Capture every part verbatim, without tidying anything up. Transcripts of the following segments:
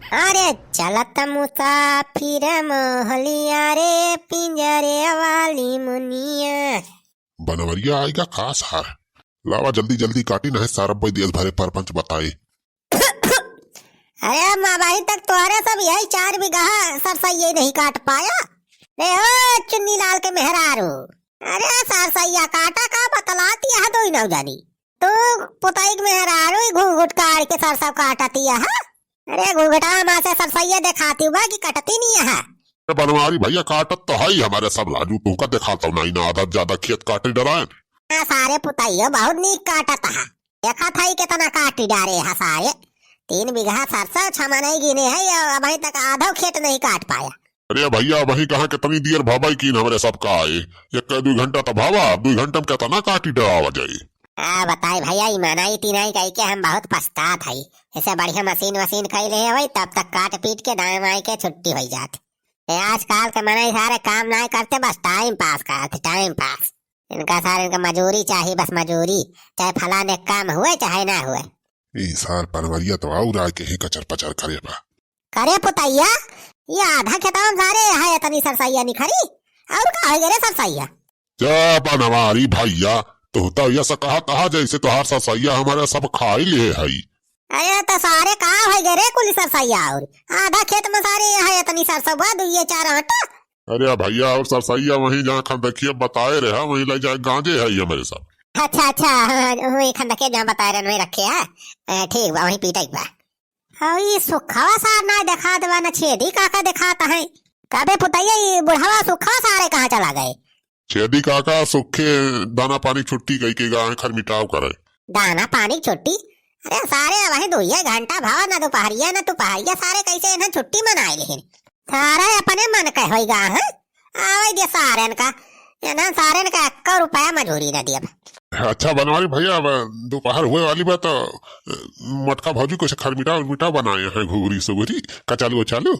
अरे चलत मुसाफिर मोहलिया रे, पिंजरे वाली मुनिया। बनवरिया आइगा का सार? लावा जल्दी जल्दी काटी, नहीं सार अब्बे दियस भरे परपंच बताई। अरे माँ, अबहीं तक तोहरे सब यही चार बीघा सरसइया नहीं काट पाया। रे ओ चुन्नी लाल के मेहरारू, अरे सरसइया काटा का बतलाती है दो ही नौ जानी। तू पुताई के मेहरारू ही घूंघट काढ़ के सरसों काटतिया है। अरे घूंघटा माँ से सरसइया देखाती हुआ कि कटती नहीं है। अरे बनवारी भैया काटत तो है ही हमरे सब राजू, तुमका देखाता नहीं ना, आधा ज्यादा खेत काटी डराए। हाँ, सारे पुताइयो बहुत नीक काटत है। देखत है कितना काटी डारे है सारे। तीन बीघा सरसों छमनई गिने है और अबहीं तक आधो खेत नहीं काट पाया। अरे भैया, अबहीं कहाँ कितनी दियर भवाई कीन हमरे सबका आए। एक दो घंटा तो भावा, दो घंटा में कितना काटी डरावा जाए। आ बताई भैया, ई मनई तिनई कह के हम बहुत पछतात हई। ऐसे बढ़िया मशीन वशीन खई ले हई, तब तक काट पीट के दाएं बाएं के छुट्टी होई जात। ए आजकल के मनई सारे काम नाय करते, बस टाइम पास करते, टाइम पास। इनका सारे इनका मजूरी चाही, बस मजूरी, चाहे फलाने काम हुए चाहे ना हुए। ई सार पनवरिया तो और आके ही कचर पचर करे बा। करे पुतैया, ये आधा खेतवा में सारे है इतनी सरसैया निखरी, और का होई गे रे सरसैया? जा बनवारी भैया, तू तो ये से कहा, कहा जैसे तोहार सरसैया हमारे सब खाई लिए हई। अरे तो सारे का होई गे रे कुल सरसैया, और आधा खेत में सारे है इतनी सरसों बा, दुइये चार आटा। अरे भैया, और सरसैया वहीं जहाँ खंदकिया बताए रहे, वहीं ले जाए गांजे है ये मेरे सब। अच्छा, अच्छा, हाँ, वहीं खंदकिया जहाँ बताए रहे, वहीं रखे है। ए, ठीक बा, वहीं पीटे के बा। और ये सुखवा सार ना देखात बा, ना छेदी काका देखात है। कबे पुतैया, ये बुढ़वा सुखवा सारे कहाँ चला गए? छेदी काका सुखे दाना पानी छुट्टी कई के गा है, खरमिटाव करे। दाना पानी छुट्टी? अरे सारे, वहीं दुइये घंटा भवा, ना दोपहरिया ना दोपहरिया, सारे कैसे इन्हें छुट्टी मनाए लेहिन। सारे अपने मन के होई गा हैं। आवे दे सारेन का, इन्हें सारेन का एक्को रुपया मजूरी न दियब। अच्छा बनवारी भैया, अब दोपहर हुए वाली बा तो, अ, मोटका भौजी कुछ खरमिटा उरमिटा बनाए हैं, घुघरी सुघरी, कचालू उचालू।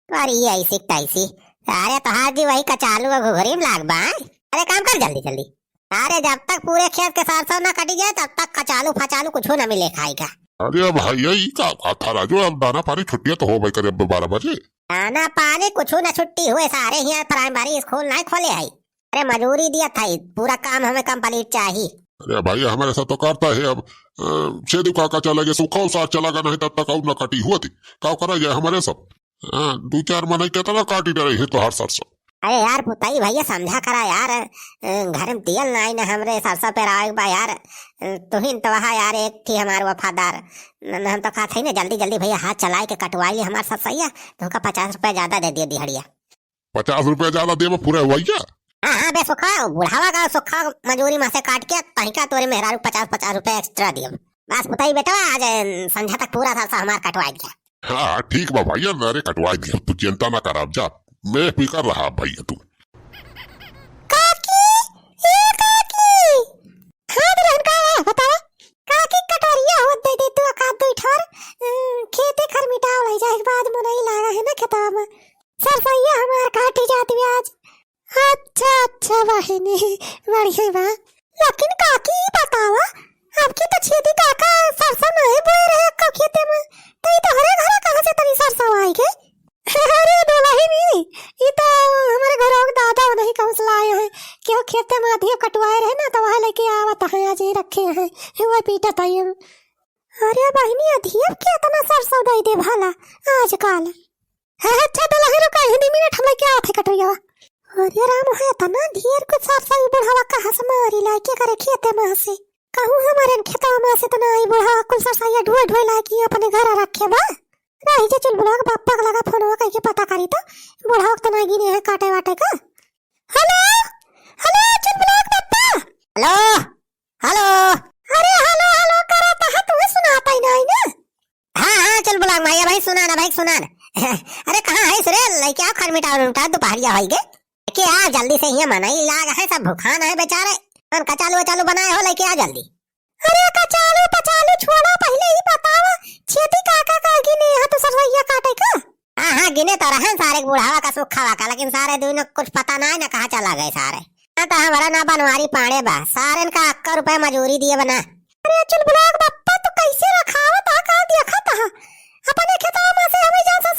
अरे ऐसी तैसी, सारे तोहार जी वही कचालू और घुघरी में लाग बा, हैं? अरे काम कर जल्दी जल्दी। अरे जब तक पूरे खेत के सरसों ना कटी जाए, तब तक कचालू फचालू कुछ ना मिले खाए का। अरे भैया, ई का, का था राजू, अब दाना पानी छुट्टियां तो होबे करे अब बारह बजे। दाना पानी कुछ ना छुट्टी हुए, सारे हियां प्राइमरी स्कूल नहीं खोले है। अरे मजूरी दिया था, पूरा काम हमें कंप्लीट चाही। अरे भाई, हमारे साथ तो करता है अब, अ, छेदू काका चला गया, सुखा साथ चला गया, नहीं तब तक और ना कटी हुआ थी। का करा जाए हमारे सब? हाँ, दो चार मनई कितना काटी डरे है तोहार सरसों। अरे यार पुताई भैया समझा करा यार, अ, घर में तेल नाई ना हमरे सरसों पे रावे बा यार, अ, तुहिन तो वहा यार एक थी हमार वफादार, न, न हम तो कहत हई ना जल्दी जल्दी भैया हाथ चलाए के कटवाई ली हमार सरसैया, तुमका पचास रुपया ज्यादा दे दिया दिहड़िया। पचास रुपया ज्यादा देबो पूरा हुआ क्या? हाँ, हाँ, बे सुखा, बुढ़ावा का सुखा मजूरी में से काट के तहिका तोरे मेहरारू पचास, पचास रुपया एक्स्ट्रा दियो। बस बताई बेटवा, आज, अ, संझा तक पूरा सरसों हमार कटवाई दिया। हाँ, हाँ, ठीक बा भैया, अरे कटवाई दिया, तू चिंता ना कर, अब जा, मैं फिकर रहा भैया तू। काकी, ए काकी, हाँ दुल्हन का है, बतावा। काकी कटोरिया होत दे दे तू, एक आध दो ठोर, अ, खेते खर मिटाव ले जाए के बाद मनई लागा है ना खेतवा में। सरसैया हमार काटी जात बा आज। अच्छा, अच्छा बहिनी, बढ़िया बा। लेकिन काकी, ई बतावा, अब की तो छेदी काका सरसों नहीं बोए रहे एक्को खेते में, तो ई तोहरे घरे कहाँ से तनी सरसों आई गई? अरे दुलहिनी, ई तो हमरे घरवा के दादा नहीं कहूँ से लाए हैं, केहू खेते में अधिया कटवाए रहे ना, तो वह लेके आवत हैं, आज ही रखे हैं, वह पीटत हैं। अरे बहिनी, अधिया के इतना सरसों दे दे भला आजकल। हाँ, अच्छा दुलहिन रुका, हिंदी मिनट हम लेके आवत है कटोरिया। अरे राम, है इतना ढेर कुछ सरसों ई बुढ़ावा कहाँ से मारी लाके करे खेते में से। कहूँ हमारे खेतवा में से तो ना आई बुढ़ावा, कुल सरसैया ढुए ढुए लाके अपने घर रखे बा। रही जे चुलबुलवा के बापा के लगा फोनवा कइके पता करी तो, बुढ़ावा के तो ना गिने है काटे वाटे का। हेलो, हेलो चुलबुलवा के बापा। हेलो, हेलो। अरे हेलो हेलो करत है, तुम्हें सुनाता ही नहीं ना। हाँ, हाँ, चुलबुलवा के माई, भाई सुना ना, भाई सुना ना। अरे कहाँ है रे, लेके आओ खरमिटा उरमिटा, दोपहरिया होई गे। लेके आ जल्दी से, हियाँ मनई लाग है, सब भुखान है बेचारे। कौन कचालू वचालू बनाए हो, लेके आ जल्दी। अरे कचालू पचालू छोड़ा, पहिले ई बतावा, छेदी काका का गिने यहाँ तो सरसैया काटे का? हाँ, हाँ, गिने तो रहन सारे बुढ़ावा का सुखावा का, लेकिन सारे दुइनो कुछ पता ना है ना कहाँ चला गए सारे। ना तो हमारा ना बनवारी पाड़े बा, सारेन का अक्का रुपया मजूरी दिए बना। अरे चुलबुलवा के बापा, तू कैसे रखावत हा, का देखत हा? अपने खेतवा में से हमें जान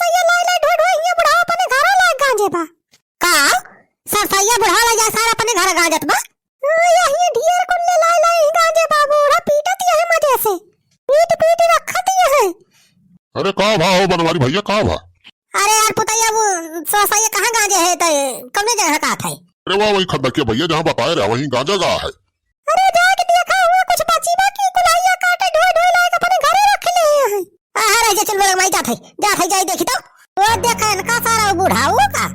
अपने घर गांजत बा। हाँ, यही ढेर कुल ले लाए लाए ही गांजे बा, बूढ़ा पीटत यह मजे से। पीट पीट रखत यह। अरे का भा हो बनवारी भैया, का भा? अरे यार पुतैया, वो सरसैया कहाँ गांजे है, तो कौने जगह का था? अरे वाह, वही खद्दा के भैया जहाँ बताए रहा, वहीं गांजा गा है। अरे जाके देखा हुआ कुछ बची बा कि कुल्हाइया काटे ढोई ढोई लाए के अपने घरे रख ले हैं। आहा, रह जा, चल बोला, मैं जात है, जात है, जाई देखी तो। वो देख, इनका सारा वो बुढ़ाऊ का,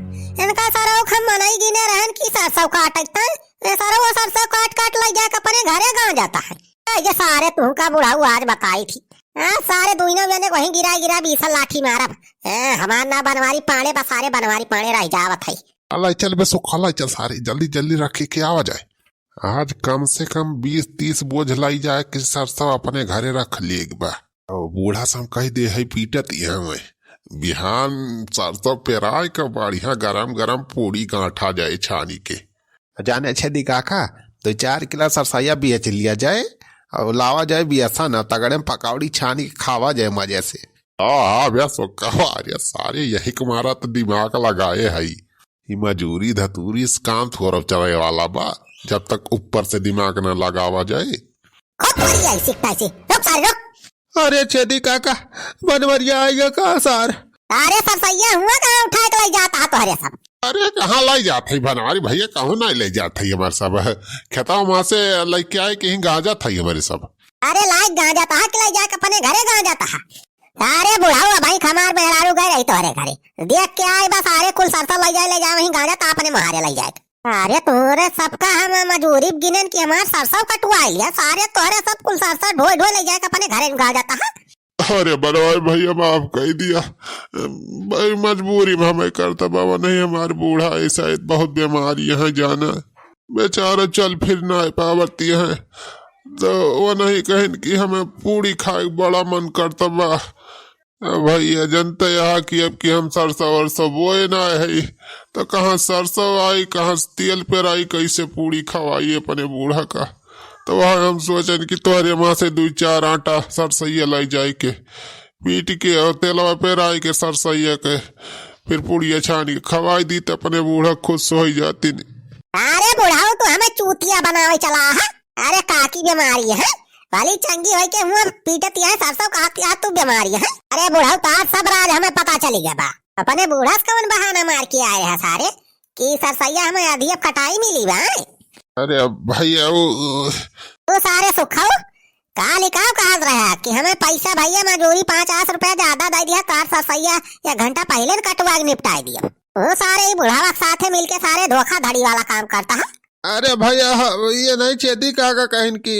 इनका सारा वो हम मनई गिने रहन कि सरसों काटत हैं, ये सारा वो सरसों काट काट ले जाके अपने घरे गांजत है। ए, ये सारे तुहका बुढ़ाऊ आज बताई थी। हाँ, सारे दुइनो जने वहीं गिरा गिरा बीसा लाठी मारब। ए, हमार ना बनवारी पाड़े बा, सारे बनवारी पाड़े रह जावत है। अल्लाह चल बे सुखा, अल्लाह चल सारे, जल्दी जल्दी रखे के आवा जाए। आज कम से कम बीस तीस बोझ लाई जाए कि सरसों अपने घरे रख लिए के बा। और बूढ़ा से हम कह दे है पीटत यहाँ में। बिहान सरसों पेराए के बढ़िया गरम गरम पूड़ी गांठा जाए छानी के। जाने छेदी काका, दो चार किलो सरसैया बेच लिया जाए और लावा जाए बियसा ना, तगड़े में पकौड़ी छानी के खावा जाए मजे से। हाँ, हाँ, भैया, सो कहा, अरे, सारे यही के मारा तो दिमाग लगाए हई। ई मजूरी धतूरी से काम थोड़ा चले वाला बा, जब तक ऊपर से दिमाग ना लगावा जाए। खुद मरी आई सिकटा से, रुक सारे, रुक। अरे छेदी काका, बनवरिया आइगा का सार? अरे सरसैया हुआ कहाँ उठाए के लाई जात हा तोहरे सब? अरे कहाँ लाई जात है बनवारी भैया, कहूँ नहीं ले जात है हमारे सब। खेतवा में से लेके आए कहीं गांजत है हमारे सब। अरे लाई गांजत हा कि लाई जाके अपने घरे गांजत हा? अरे बुढ़ाऊ, भाई हमार मेहरारू गए रही तोहरे घरे, देख के आए बस, अरे कुल सरसों ले जाए, ले जाए वहीं गांजत हा अपने मुहारे ले जाए। अरे तोहरे सबका हम मजूरी गिनेन कि हमार सरसों कटवाई लिया, सारे तोहरे सब कुल सरसों ढोए ढोए ले जाए के अपने घरे गांजत हा। अरे बनवारी भैया माफ कर दिया, भाई मजबूरी में हमें करता बाबा, नहीं हमार बूढ़ा ऐसा है, बहुत बीमारी है जाना, बेचारा चल फिर ना पावती है, तो वो नहीं कहन कि हमें पूड़ी खाए के बड़ा मन करता बा। अब भैया जनते यहाँ कि अब कि हम सरसों वरसों बोए ना है, तो कहाँ सरसों आई, कहाँ से तेल पेराई, कैसे पूड़ी खवाई अपने बूढ़ा का। तो वह हम सोचन कि तोहरे माँ से दू चार आटा सरसैया लाई जाए के, पीट के और तेलवा पेराई के सरसैया के, फिर पूड़िया छानी के खवाई दी, तो अपने बूढ़ा खुश हो जाती। अरे बुढ़ाऊ, तू हमें चूतिया बनावे चला है। अरे काकी बीमारी है, भली चंगी होई के हुआ पीटत है सरसों, कहत है तू बीमारी है। अरे बुढ़ऊ, तार सब राज हमें पता चली गया बा। अपने बूढ़ा से कौन बहाना मार के आए है सारे कि सरसैया हमें आधी अब कटाई मिली बा? अरे अब भैया वो वो सारे सुखाऊ, का लिखाव कहत रहा कि हमें पैसा भैया मजूरी पचास रुपया ज्यादा दे दिया, तार सरसैया एक घंटा पहले न कटवा के निपटाई दिया। वो सारे ही बुढ़ावा के साथे मिलके सारे धोखाधड़ी वाला काम करता है। अरे भैया, ह-, ये नहीं छेदी काका कहन कि,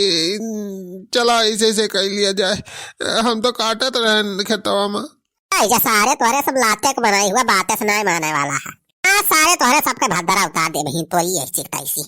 "चला, ऐसे, ऐसे कर लिया जाए।" हम तो काटत रहन खेतवा में। ऐसे सारे तोहरे सब लाते के बनाई हुआ बातें से नहीं माने वाला है। आज सारे तोहरे सबके भद्दरा उतार दे बहिन, तोरी ऐसी तैसी।